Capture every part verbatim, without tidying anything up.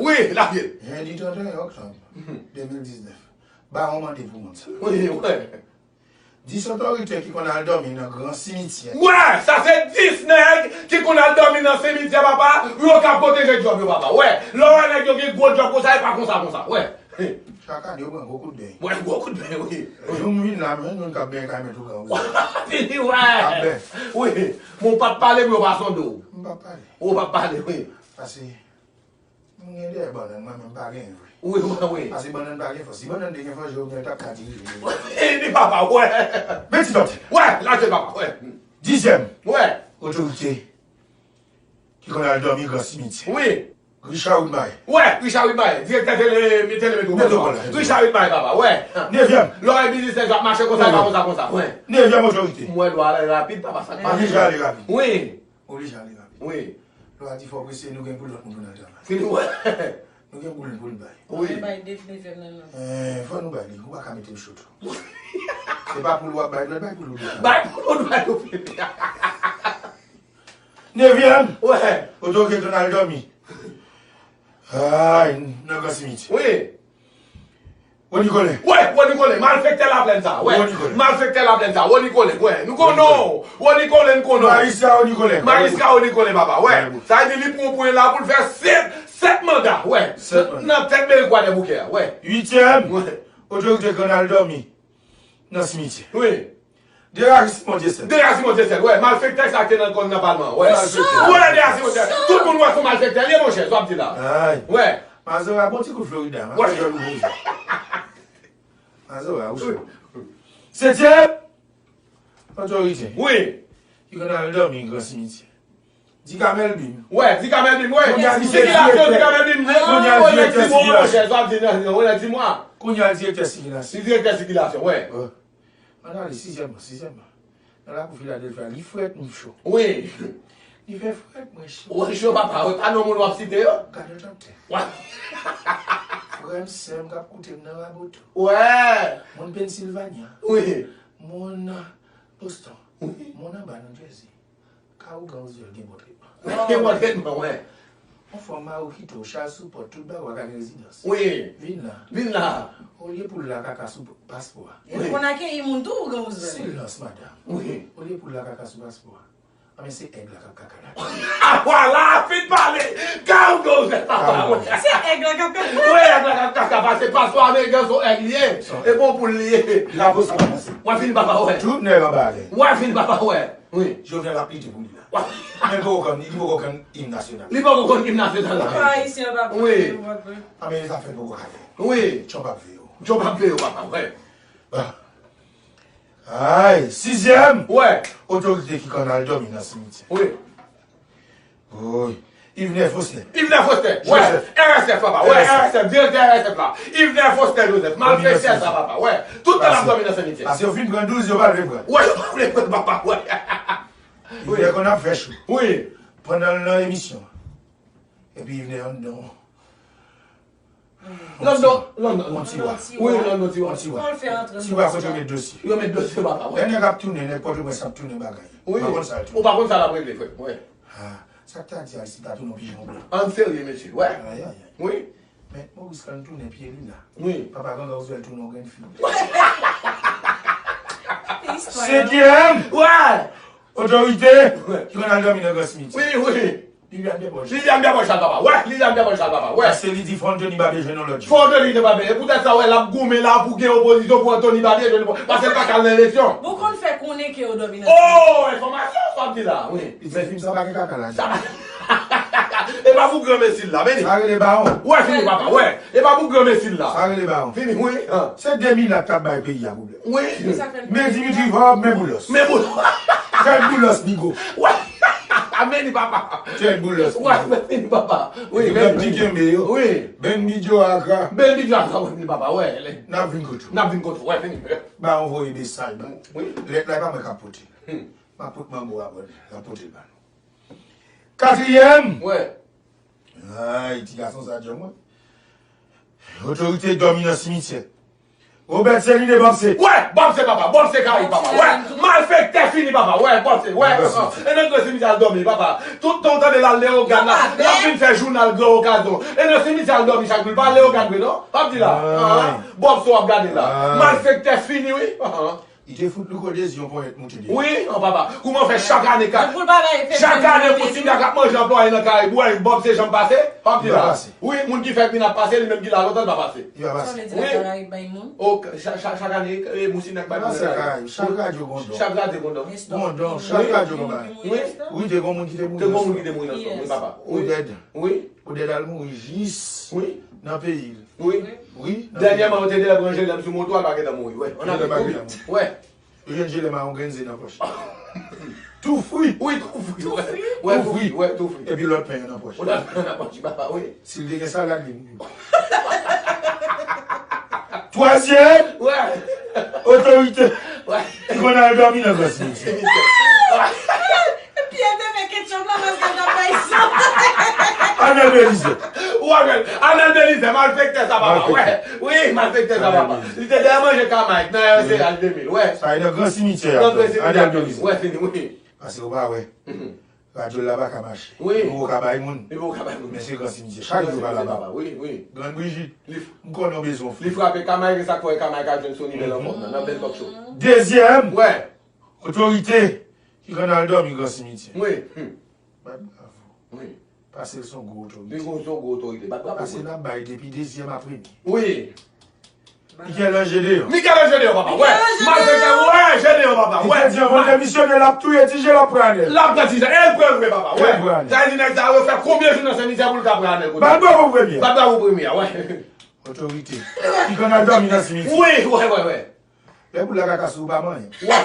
Wi, l ap ye. Jeudi trant et un octobre deux mille dix-neuf. Bawon mande pou moun sa. Wi, wi. Dis otorite ki konn al dòmi nan gran simityè. Wè, sa se dis nèg ki konn al dòmi nan simityè, papa. Yo ka pwoteje djòb yo, papa. Wè, lè w wè nèg yo gen gwo djòb konsa, e pa konsa, konsa. Wè. Chak ane, yo pran gwo kout beny. Wè, gwo kout beny, wi. Jou m vin la, men, moun k ap benyen kay mèt ou gran, wi. Fini, wè. Ap bèf. Wi. Bon, w p ap pale, wi, w pa sonde w. M p ap pale. Ou p ap pale, wi. Pase, m gen dèyè bannann, mwen menm pa genyen vre. Wi, wi, wi. Pase bannann pa gen fòs. Si bannann te gen fòs, Jovenel t ap ka dirije. Wi, papa, wè. Men ti dòt. Wè, laje papa, wè. Dizyèm. Wè. Otorite ki konn al dòmi gran simityè. Wi. Richard Widmay. Wè, Richard Widmay, direktè tele, tele Metropole. Metropole. Richard Widmay, papa, wè. Nevyèm. Lè w wè biznis yo ap mache konsa, e pa konsa, konsa, wè. Nevyèm otorite. M wè dwa ale rapid, papa, sa k pase. Oblije ale rapid. Wi. Oblije ale rapid. Wi. Lè w a di fò prese, nou gen pou lòt moun pou n al travay. Fini, wè. Nou gen pou l, pou l bay. Wi. Mwen bay dev nevyèm nan, non. Eh, fò nou bay li. Ou pa ka mete m cho tou. Se pa pou l w ap bay, dwèt bay pou l ou dwèt bay. Bay pou l ou dwèt ou. Nevyèm. Wè. Otorite konn al dòmi. Ay, nan gran simityè. Wi. Woni Kolen. Wè, Woni Kolen. Malfektè Laplèn sa, wè. Woni Kolen. Malfektè Laplèn sa, Woni Kolen, wè. Nou konnen w. Woni Kolen, nou konnen w. Majistra Woni Kolen. Majistra Woni Kolen, papa, wè. Sa vle di li pran pwen la pou l fè sèt, sèt manda, wè. Sèt manda. Nan tèt meri Kwadèboukè a, wè. Uityèm. Wè. Otorite konn al dòmi nan simityè. Wi. Derasimon Dyesèl. Derasimon Dyesèl, wè, malfektè sa k te nan kòn nan palman, wè. Malfektè. Wè, Derasimon Dyesèl. Tout moun wè se yon malfektè l ye, monchè, sa w ap di la. Ay. Wè. Mazora, bon ti kout Florida, wè. Mazora, ou cho. Mazora, ou cho. Setyèm. Otorite. Wi. Ki konn al dòmi gran simityè. Di Kamèl Bim. Wè, Di Kamèl Bim, wè. Kounye a li se direktè. Sikilasyon Di Kamèl Bim. Kounye a li direktè sikilasyon. Sa w ap di, non, non, wè, di mwa. Kounye a li direktè sikilasyon. Li direktè sikilasyon, wè. Wè. Ann ale, sizyèmman, sizyèmman. Nan lakou Filadèlfi a, li frèt, m cho. Wi. Li fè frèt, mwen cho. Wè, cho, papa, wè, pa non moun w ap site yo. Gade yon tantè. Wè. Frè m, sè m k ap koute m nan Raboto. Wè. Moun Pennsylvania. Wi. Moun Boston. Wi. Moun anba New Jersey. Ka ougan Roosevelt gen bon tretman. Gen bon tretman, wè. Yon fwa Mario Quito, Charles Souport, tout bagay w a ka gen rezidans. Wi. Vin la. Vin la. Olye pou l la kaka sou paspò a. Epi konn akeyi moun tou, ougan Roosevelt. Silans, madanm. Wi. Olye pou l la kaka sou paspò a. Anben se èg la k ap kaka la. A, vwala, fin pale. Ka ougan Roosevelt, papa, wè. Se èg la k ap kaka. Wi, èg la k ap kaka, paske paspò ameriken se yon èg li ye. E bon pou l li ye. Lapolis ap pase. W a fini, papa, wè. Tout nèg anba ale. W a fini, papa, wè. Wi. Jovenel ap lite pou li la. Men l poko konn, li poko konn im nasyonal. Li poko konn im nasyonal la. Papa ayisyen an pa konn, wi, yo pa konn. A, men zafè l poko ka fè. Wi. Trump ap veye w. Trump ap veye w, papa, wi. Bon. Ay, sizyèm. Wi. Otorite ki konn al dòmi nan simityè. Wi. Wi. Yvenè Faustin. Yvenè Faustin. Wè. Joseph. R S F, papa. Wè, R S F. R S F, direktè R S F la. Yvenè Faustin Joseph. Malfektè sa, papa. Wè. Tout tan l ap dòmi nan simityè. Paske yo fin pran douz, yo pa vle pran. Wè, yo pa vle pran, papa. Wè. Yvenè konn ap fè cho. Wi. Pandan l nan emisyon. Epi Yvenè anndan. London, London. Yon tiwa. Wi, London tiwa. Yon tiwa. Tiwa kote yo met dosye. Yo met dosye, papa, wè. Lè nèg ap tounen, nèg Pòtoprens ap tounen bagay. Wi. Ou pa konn sa l tounen. Ou pa konn sa l ap regle, frè. Wè. Ah, sa k ta di Aristide ta tounen yon pijon blan. An serye, mesye, wè. Ay, ay, ay. Wi. Men Maurice Kahn tounen pye li la. Wi. Papa Gangan Roosevelt tounen yon grenn fig. Senkyèm. Wè. Otorite. Wè. Ki konn al dòmi nan gran simityè. Wi, wi. Liliane Pierre Paul Charles. Liliane Pierre Paul Charles, papa. Wè, Liliane Pierre Paul Charles, papa. Wè. Paske li di fò Anthony Babien jwenn yon lòt. Fò Anthony Babien. E poutèt sa, wè, l ap goumen la pou gen opozisyon pou Anthony Babien jwenn. Paske l pa ka al nan eleksyon. Bon, konn fè konnen ke yo dòmi nan. Oh, enfòmasyon, sa w ap di la, wi. Pitit fi m sa pa gen kaka ladan. Sa pa. E pa pou granmesi l la, men. Sa rele bawon. Wè, fini, papa, wè. E pa pou granmesi l la. Sa rele bawon. Fini, wi. Se de milat k ap bay peyi a pwoblèm. Wi. Men Dimitri Vorbe, men Boulos. Men Boulos. Tèt Boulos, Bigo. Wè. Men li, papa. Tèt Boulos, Bigo. Wè, men li, papa. Wi, men li. Kenbe yo. Wi. Ben Bidjo Akra. Ben Bidjo Akra, wè, men li, papa, wè. N ap vin kote w. N ap vin kote w, wè, fini. Bawon voye mesaj ba. Wi. Lèt la, e pa mwen k ap pote l. M ap pot mango a ba l. L ap pote l ba nou. Katriyèm. Wè. Ay, ti gason sa djanm, wi. Otorite dòmi nan simityè. Robert Celine, Bob se. Wè, Bob se papa, Bob se Karayib papa. Wè, malfektè fini papa. Wè, Bob se. Wè, e nan gran simityè al dòmi papa. Tout tan w tande l al Leyogàn la, l ap vin fè jounal gran okazyon. E nan simityè al dòmi chak jou, l pa al Leyogàn vre non. P ap di la. Bob se w ap gade la. Malfektè fini wi. Li te fout Louko Dezi yon ponyèt moute deyò. Wi, an papa. Kouman fè chak ane ka. Chak ane pou Sindak ap manje anplwaye nan Karayib. Wè, Bob se janm pase. P ap di la. Wi, moun ki fè vin ap pase, li menm ki la lontan, li pa pase. Li pa pase. Sa vle di la Karayib bay moun? O, chak ane, e, moun Sindak bay moun nan Karayib. Chak radyo gon don. Chak radyo gon don. Gon don, chak radyo gon bagay. Wi. Wi, te gon moun ki te mouri nan sòl. Te gon moun ki te mouri nan sòl, wi, papa. Wi. Ou dèd. Wi. Ou dèd al mouri jis nan peyi l. Wi. Wi. Dènyèman, yo te dèyè pran Jelèm sou moto, al pa gentan mouri. Wè. An Afrik, wi. Wè. Yo jwenn Jelèm a yon grenn ze nan pòch. Tou fri. Wi, tou fri. Wè, tou fri. Wè, tou fri. Epi lòt pen an nan pòch. Lòt pen an nan pòch, papa, wi. Si l te gen salad, li mouri. Twazyèm. Wè. Otorite. Wè. Ki konn al dòmi nan gran simityè. Simityè. Epi yo te fè ketchòp la paske l t ap bay san. Anèl Belize. Ou wè, Anèl Belize, malfektè sa papa, wè. Wi, malfektè sa papa. Li te dèyè manje kamayk nan R C H de mil, wè. Sa e nan gran simityè a. Nan gran simityè a. Anèl Belize. Wè, fini, wi. Paske ou pa wè. Radyo l la pa ka mache. Wi. Li poko ka bay moun. Li poko ka bay moun. Men se gran simityè. Chak jou pa la papa. Wi, wi. Grann Brijit. M konnen w bezwen yon fri. Li frape kamayk, e sa k fè kamayk al jwenn Sony Bèl anfòm nan, nan bèl talk show. Dezyèm. Wè. Otorite ki konn al dòmi gran simityè. Wi. Bat bravo. Wi. Pase l se yon gwo otorite. Li se yon gwo otorite. Bat bravo. Pase l ap bay depi dezyèm a premye. Wi. Michel-Ange deyò. Michel-Ange deyò, papa. Wè. Malfektè, wè, Ange deyò, papa. Wè. Li te di anvan l demisyone, l ap touye Ti Je, l ap pran Anèl. L ap pran Ti Je, e l pran vre, papa. Wè. Sa vle di nèg sa yo fè konbyen jou nan simityè pou l ka pran Anèl kounye a? Bat bravo premye a. Bat bravo premye a, wè. Otorite. Li konn al dòmi nan simityè. Wi, wè, wè, wè. Lè poul la kaka sou ou pa manyen. Wè.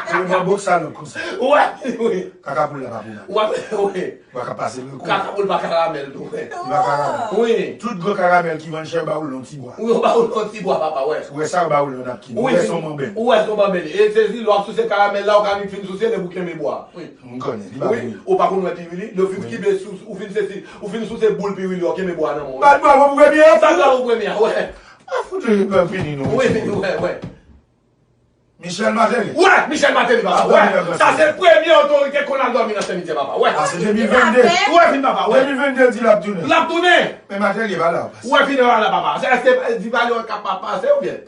Ou menm an bòks salòp konsa. Wè, wi. Kaka poul la pa pou la. Wè, wi. Ou pa ka pase l ankò. Kaka poul pa karamèl tou, wè. Li pa karamèl. Wi. Tout gwo karamèl ki vann chè yo ba ou l nan ti bwa. Wi, yo ba ou l nan ti bwa, papa, wè. Ou wè sa yo ba ou l nan napkin. Ou wè se yon manbèl. Ou wè se yon manbèl. E sezi, lè w ap souse karamèl la, ou ka annik fin souse l epi w kenbe bwa. Wi. M konnen, li pa vini. Wi, ou pa konn wè piwili, lè w fin kenbe sou, ou fin sezi, ou fin souse boul piwili, w kenbe bwa nan men w. Bat bravo pou premye a. Bat bravo pou premye a, wè. A fout li pa vini non. Wi, wi, wè, wè. Michel Martelly. Wè, Michel Martelly, papa, wè. Sa se premye otorite konn al dòmi nan simityè, papa, wè. A, se de mil vennde. Wè, vin, papa, wè. De mil vennde, l di l ap tounen. L ap tounen. Men Martelly pa la, papa. Wè, vin la, papa. Se èske di pa li wè k ap pase oubyen?